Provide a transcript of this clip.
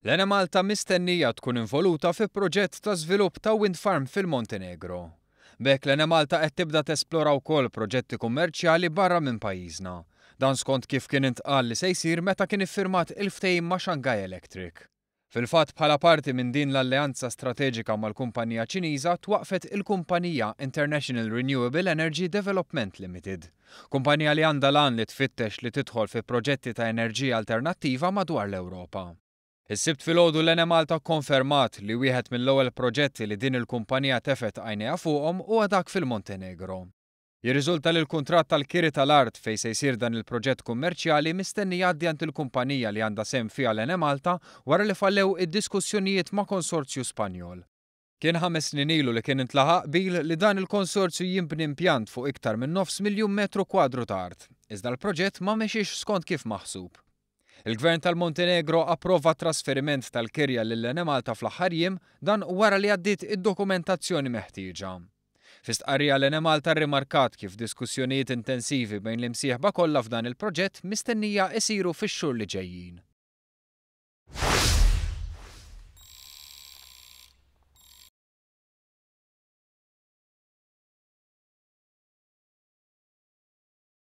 L-Enemalta mistennija tkun involuta fi proġett ta' żvilupp ta' wind farm fil-Montenegro. B'hekk l-Enemalta qed tibda tesplora wkoll proġetti kummerċjali barra minn pajjiżna. Dan skont kif kien intqal li se jsir meta kien iffirmat il-ftehim ma' Shanghai Electric. Fil-fatt bħala parti minn din l-alleanza strateġika mal-kumpanija Ċiniża twaqqfet il-kumpanija International Renewable Energy Development Limited. Kumpanija li għandha l-għan li tfittex li tidħol fi proġetti ta' enerġija alternattiva madwar l-Ewropa. Is-Sibt filgħodu l-Enemalta kkonfermat li wieħed mill-ewwel proġetti li din il-kumpanija tefgħet għajnejha fuqhom huwa dak fil-Montenegro. Jirriżulta li l-kuntratt tal-kiri tal-art fejn se jsir dan il-proġett kummerċjali mistenni jgħaddi għand il-kumpanija li għandha sehem fiha l-Enemalta wara li fallew id-diskussjonijiet ma' konsorzju Spanjol. Kien ħames snin ilu li kien intlaħaq qbil li dan il-konsorzju jinbni impjant fuq iktar minn nofs miljun metru kwadru ta' art, iżda l-proġett ma mexiex skont kif maħsub. Il-Gvern tal-Montenegro approva t-trasferiment tal-kirja lill-Enemalta fl-aħħar jiem, dan wara li għaddiet id-dokumentazzjoni meħtieġa. Fi stqarrija l-Enemalta rrimarkat kif diskussjonijiet intensivi bejn l-imsieħba kollha f'dan il-proġett mistennija isiru fix-xhur li ġejjin.